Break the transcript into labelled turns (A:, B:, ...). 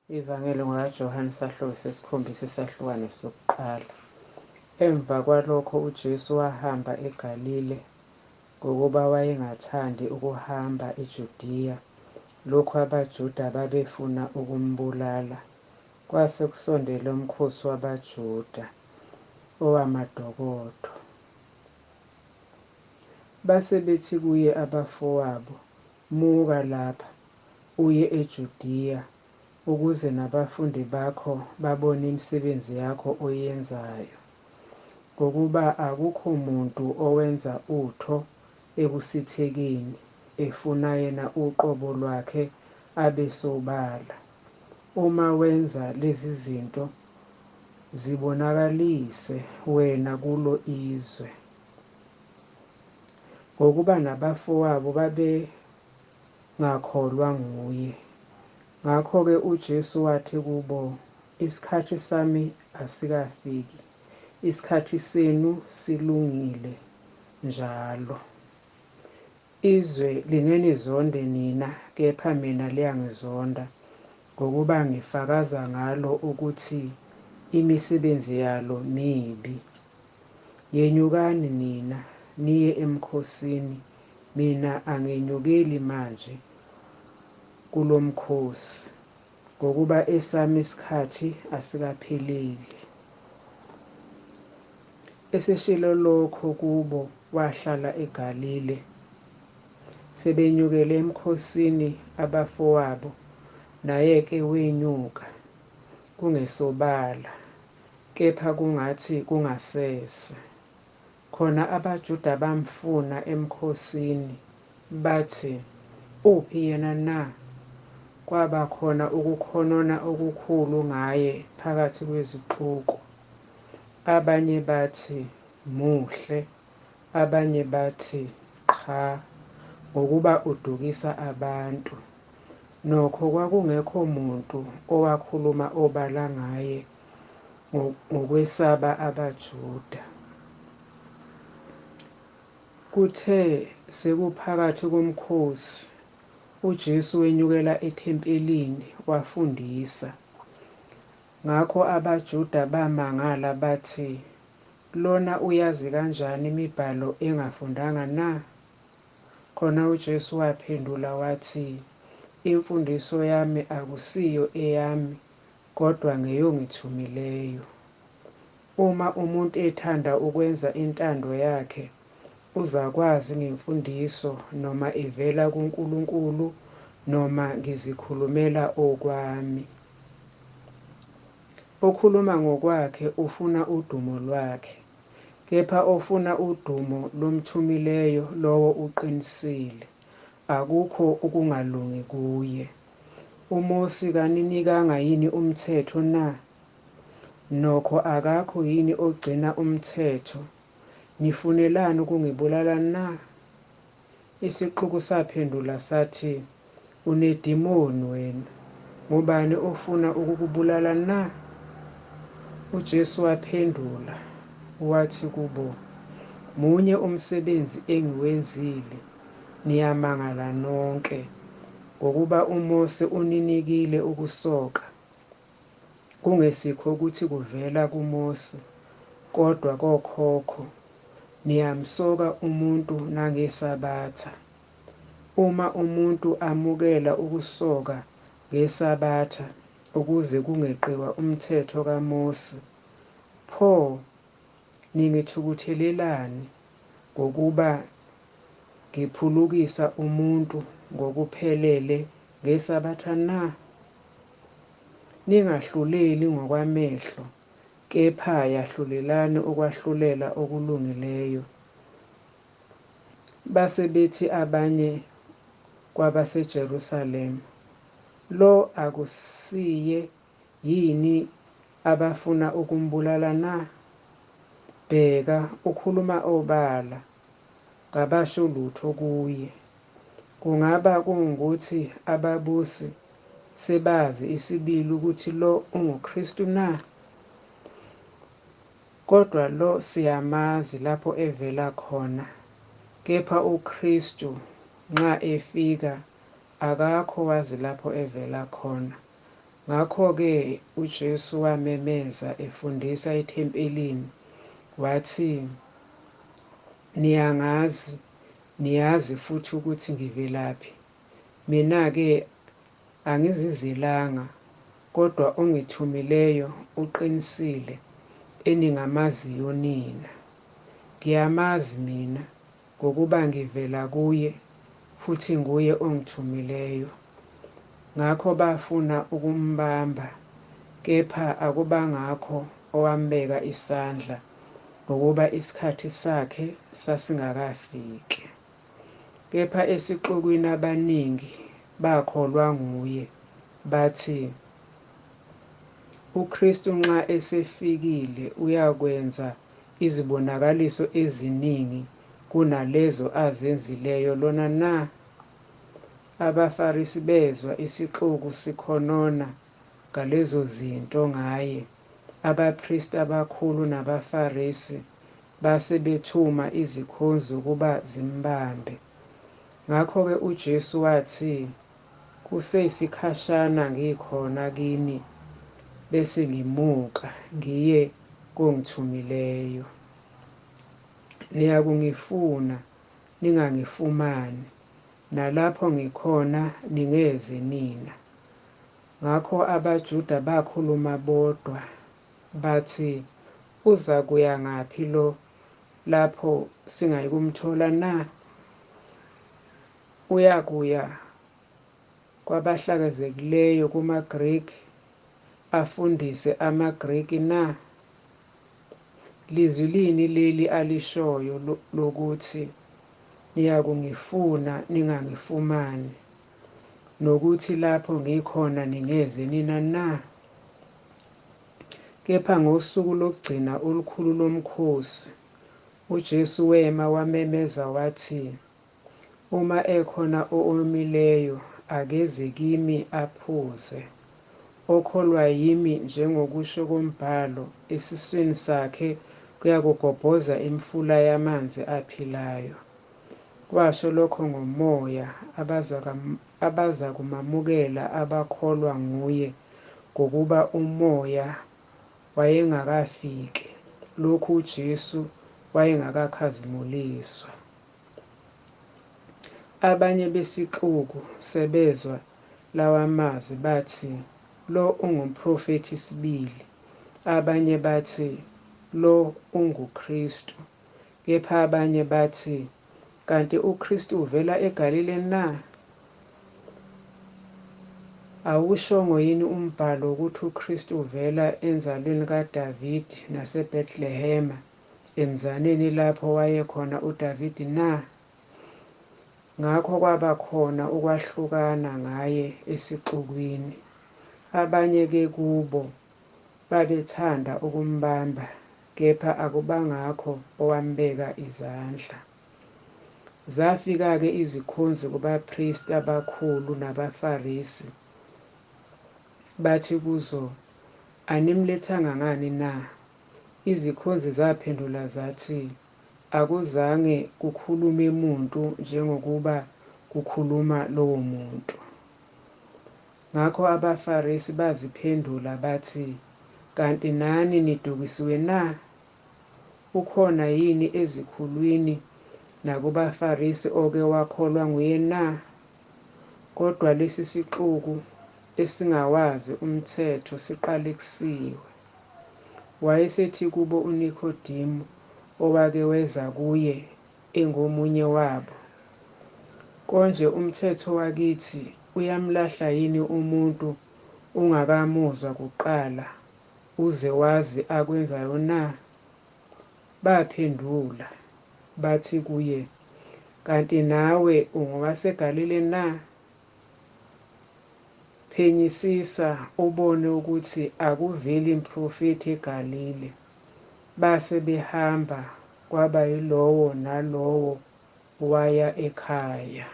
A: Ivangeli ngokaJohane isahluko sesikhombisa isahlukane sokuqala. Emva kwalokho uJesu wahamba eGalile, ngokuba wayengathandi ukuhamba eJudiya, lokhu abaJuda babefuna ukumbulala. Kwase kusondele umkhosi wabaJuda, owamadokodo. Base bethi kuye abafowabo, Muka lapha, uye eJudiya, ukuze nabafundi bakho babone imisebenzi yakho oyenzayo. Ngokuba akukho muntu owenza utho ekusithekeni, efuna yena uqobo lwakhe abe sobala. Uma wenza lezi zinto, zibonakalise wena kulo izwe. Ngokuba nabafowabo babengakholwa nguye. Ngakho-ke uJesu wathi kubo, Isikhathi sami asikafiki, isikhathi senu silungile njalo. Izwe lingenizonde nina, kepha mina liyangizonda, ngokuba ngifakaza ngalo ukuthi imisebenzi yalo mibi. Yenyukani nina, niye emkhosini, mina angenyukeli manje kulo mkhosi, ngokuba esami isikhathi asikapheleli. Eseshilo lokho kubo, wahlala eGalile. Sebenyukele emkhosini abafowabo, naye-ke wenyuka, kungesobala, kepha kungathi kungasese. Khona abaJuda bamfuna emkhosini, bathi, Uphi yena na? Kwaba khona ukukhonona okukhulu ngaye phakathi kwezixuku. Abanye bathi, Muhle. Abanye bathi, Qha, ngokuba udukisa abantu. Nokho kwakungekho muntu owakhuluma obala ngaye ngokwesaba abaJuda. Kuthe sekuphakathi komkhosi, uJesu wenyukela ethempelini, wafundisa. Ngakho abaJuda bamangala bathi, Lona uyazi kanjani imibhalo engafundanga na? Khona uJesu waphendula wathi, Imfundiso yami akusiyo eyami, kodwa ngeyongithumileyo. Uma umuntu ethanda ukwenza intando yakhe, uzakwazi ngemfundiso noma ivela kuNkulunkulu noma ngizikhulumela okwami. Okhuluma ngokwakhe ufuna udumo lwakhe, kepha ofuna udumo lomthumileyo, lowo uqinisile, akukho ukungalungi kuye. UMose kaninikanga yini umthetho na? Nokho akakho yini ogcina umthetho? Nifunelani ukungibulala na? Isixuku saphendula sathi, Unedimoni wena, ngubani ofuna ukukubulala na? UJesu waphendula wathi kubo, Munye umsebenzi engiwenzile, niyamangala nonke. Ngokuba uMose uninikile ukusoka, kungesikho ukuthi kuvela kuMose, kodwa kokhokho, niyamsoka umuntu nangesabatha. Uma umuntu amukela ukusoka ngesabatha ukuze kungeqiwa umthetho kaMose, pho, ningithukuthelelani ngokuba ngiphulukisa umuntu ngokuphelele ngesabatha na? Ningahluleli ngokwamehlo, kepha yahlulelani ukwahlulela okulungileyo. Base bethi abanye kwabaseJerusalema, Lo akusiye yini abafuna ukumbulala na? Bheka, ukhuluma obala, kabasho lutho kuye. Kungaba kungukuthi ababusi sebazi isibili ukuthi lo unguKristu na? Kodwa lo siyamazi lapho evela khona, kepha uKristu, nxa efika, akakho wazi lapho evela khona. Ngakho-ke uJesu wamemeza efundisa ethempelini, wathi, Niyangazi, niyazi futhi ukuthi ngivelaphi. Mina-ke angizizelanga, kodwa ongithumileyo uqinisile, eningamaziyo nina. Ngiyamazi mina, ngokuba ngivela kuye, futhi nguye ongithumileyo. Ngakho bafuna ukumbamba, kepha akubangakho owambeka isandla, ngokuba isikhathi sakhe sasingakafiki. Kepha esixukwini abaningi bakholwa nguye, bathi, UKristu nxa esefikile uyakwenza izibonakaliso eziningi kunalezo azenzileyo lona na? AbaFarisi bezwa isixuku sikhonona ngalezozinto ngaye, abapristi abakhulu nabaFarisi base bethuma izikhonzi ukuba zimbambe. Ngakho-ke uJesu wathi, Kuseyisikhashana ngikhona kini, bese ngimuka ngiye kongithumileyo. Niyakungifuna, ningangifumani, nalapho ngikhona ningeze nina. Ngakho abaJuda bakhuluma bodwa, bathi, Uzakuya ngaphi lo, lapho singayikumthola na? Uyakuya kwabahlakazekileyo kumaGreki, afundise amaGreki na? Lizwi lini leli alishoyo lokuthi, Niyakungifuna ningangifumani, nokuthi lapho ngikhona ningeze nina na? Kepha ngosuku lokugcina olukhulu lomkhosi, uJesu wema wamemeza wathi, Uma ekhona owomileyo, akeze kimi aphuze. Okholwa yimi njengokusho kombhalo, esiswini sakhe kuyakugobhoza imifula yamanzi aphilayo. Washo lokho ngoMoya abazakumamukela abakholwa nguye, ngokuba uMoya wayengakafiki, lokhu uJesu wayengakakhazimuliswa. Abanye besixuku sebezwa lawamazwi bathi, Lo ungumprofethi sibili. Abanye bathi, Lo unguKristu. Kepha abanye bathi, Kanti uKristu uvela eGalile na? Awushongo yini umbhalo ukuthi uKristu uvela enzalweni kaDavide naseBethlehema, emzaneni lapho wayekhona uDavide na? Ngakho kwaba khona ukwahlukana ngaye esixukwini. Abanye-ke kubo babethanda ukumbamba, kepha akubangakho owambeka izandla. Zafika-ke izikhonzi kubapristi abakhulu nabaFarisi, bathi kuzo, Animlethanga ngani na? Izikhonzi zaphendula zathi, Akuzange kukhulume muntu njengokuba kukhuluma lowo muntu. Ngakho abaFarisi baziphendula bathi, Kanti nani nidukisiwe na? Ukhona yini ezikhulwini nakubaFarisi oke wakholwa nguye na? Kodwa lesi sixuku esingawazi umthetho siqalekisiwe. Wayesethi kubo uNikhodimu, owake weza kuye engomunye wabo, Konje umthetho wakithi uyamlahla yini umuntu ungakamuzwa kuqala, uze wazi akwenzayo na? Baphendula, bathi kuye, Kanti nawe ungowaseGalile na? Phenyisisa, ubone ukuthi akuveli mprofethi eGalile. Base behamba, kwaba yilowo nalowo waya ekhaya.